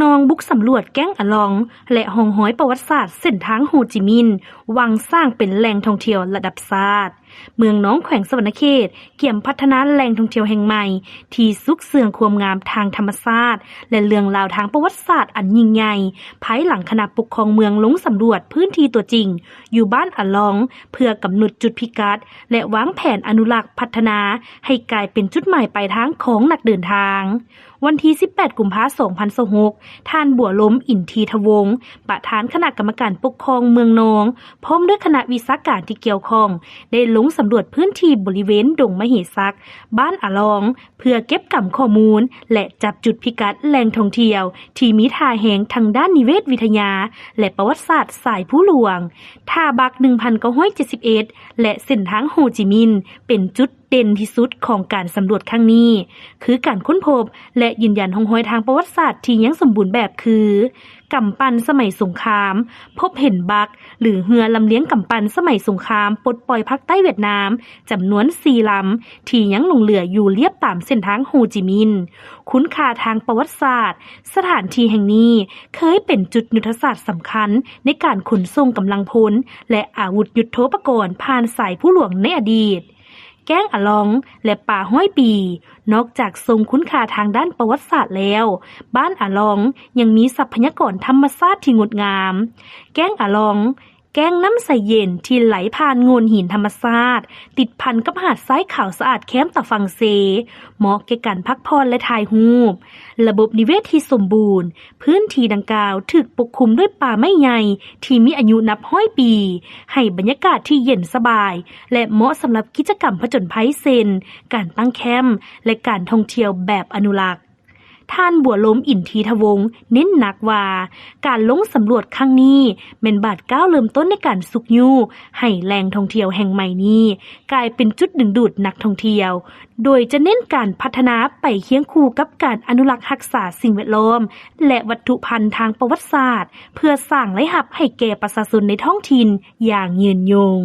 ນ້ອງບຸກສຳຫຼວດແກ້ງອາລອງ ແລະ ຮ່ອງຮອຍປະຫວັດສາດເສັ້ນທາງໂຮຈິມິນຫວັງສ້າງເປັນແຫຼ່ງທ່ອງທ່ຽວລະດັບຊາດ. ເມືອງນອງ ແຂວງສະຫວັນນະເຂດກຽມພັດທະນາແຫຼ່ງທ່ອງທ່ຽວແຫ່ງໃໝ່ ທີ່ຊຸກເຊື່ອງຄວາມງາມທາງທຳມະຊາດ ແລະ ເລື່ອງລາວທາງປະຫວັດສາດອັນຍິ່ງໃຫຍ່ ພາຍຫຼັງຄະນະປົກຄອງເມືອງລົງສຳຫຼວດພື້ນທີ່ຕົວຈິງ ຢູ່ບ້ານອາລອງ ເພື່ອກຳນົດຈຸດພິກັດ ແລະ ວາງແຜນອະນຸລັກພັດທະນາໃຫ້ກາຍເປັນຈຸດໝາຍປາຍທາງຂອງນັກເດີນທາງ. ວັນທີສິບແປດ ກຸມພາ ສອງພັນຊາວຫົກ ທ່ານ ບົວລົມ ອິນທີທະວົງ ປະທານຄະນະກຳມະການປົກຄອງເມືອງນອງ ພ້ອມດ້ວຍຄະນະວິຊາການທີ່ກ່ຽວຂ້ອງ ໄດ້ລົງສຳຫຼວດພື້ນທີ່ບໍລິເວນດົງມະເຫສັກ ບ້ານອາລອງ ເພື່ອເກັບກຳຂໍ້ມູນ ແລະ ຈັບຈຸດພິກັດແຫຼ່ງທ່ອງທ່ຽວທີ່ມີທ່າແຮງທາງດ້ານນິເວດວິທະຍາ ແລະ ປະຫວັດສາດສາຍພູຫຼວງ, ທ່າບັກ ໜຶ່ງພັນເກົ້າຮ້ອຍເຈັດສິບເອັດ ແລະ ເສັ້ນທາງໂຮຈິມິນ ເປັນຈຸດເດັ່ນທີ່ສຸດຂອງການສຳຫຼວດຄັ້ງນີ້ ຄືການຄົ້ນພົບ ແລະ ຢືນຢັນຮ່ອງຮອຍທາງປະຫວັດສາດທີ່ຍັງສົມບູນແບບຄື ກຳປັ່ນສະໄໝສົງຄາມ, ພົບເຫັນບັກ ຫຼື ເຮືອລຳລຽງກຳປັ່ນສະໄໝສົງຄາມປົດປ່ອຍພາກໃຕ້ຫວຽດນາມ ຈຳນວນສີ່ລຳ ທີ່ຍັງຫຼົງເຫຼືອຢູ່ລຽບຕາມເສັ້ນທາງໂຮຈິມິນ. ຄຸນຄ່າທາງປະຫວັດສາດ, ສະຖານທີ່ແຫ່ງນີ້ເຄີຍເປັນຈຸດຍຸດທະສາດສຳຄັນໃນການຂົນສົ່ງກຳລັງພົນ ແລະ ອາວຸດຍຸດໂທປະກອນຜ່ານສາຍພູຫຼວງໃນອະດີດ. ແກ້ງອາລອງ ແລະ ປ່າຮ້ອຍປີ ນອກຈາກຊົງຄຸນຄ່າທາງດ້ານປະຫວັດສາດແລ້ວ, ບ້ານອາລອງຍັງມີຊັບພະຍາກອນທຳມະຊາດທີ່ງົດງາມ. ແກ້ງອາລອງ ແກ້ງນ້ຳໃສເຢັນທີ່ໄຫຼຜ່ານໂງ່ນຫີນທຳມະຊາດ ຕິດພັນກັບຫາດຊາຍຂາວສະອາດແຄມຕາຝັ່ງເຊ, ເໝາະແກ່ການພັກຜ່ອນ ແລະ ຖ່າຍຮູບ. ລະບົບນິເວດທີ່ສົມບູນ, ພື້ນທີ່ດັ່ງກ່າວຖືກປົກຄຸມດ້ວຍປ່າໄມ້ໃຫຍ່ທີ່ມີອາຍຸນັບຮ້ອຍປີ, ໃຫ້ບັນຍາກາດທີ່ເຢັນສະບາຍ ແລະ ເໝາະສຳລັບກິດຈະກຳຜະຈົນໄພ ເຊັ່ນ ການຕັ້ງແຄ້ມ ແລະ ການທ່ອງທ່ຽວແບບອະນຸລັກ. ທ່ານ ບົວລົມ ອິນທີທະວົງ ເນັ້ນໜັກວ່າ ການລົງສຳຫຼວດຄັ້ງນີ້ແມ່ນບາດກ້າວເລີ່ມຕົ້ນໃນການຊຸກຍູ້ໃຫ້ແຫຼ່ງທ່ອງທ່ຽວແຫ່ງໃໝ່ນີ້ກາຍເປັນຈຸດດຶງດູດນັກທ່ອງທ່ຽວ, ໂດຍຈະເນັ້ນການພັດທະນາໄປຄຽງຄູ່ກັບການອະນຸລັກຮັກສາສິ່ງແວດລ້ອມ ແລະ ວັດຖຸພັນທາງປະຫວັດສາດ ເພື່ອສ້າງລາຍຮັບໃຫ້ແກ່ປະຊາຊົນໃນທ້ອງຖິ່ນຢ່າງຍືນຍົງ.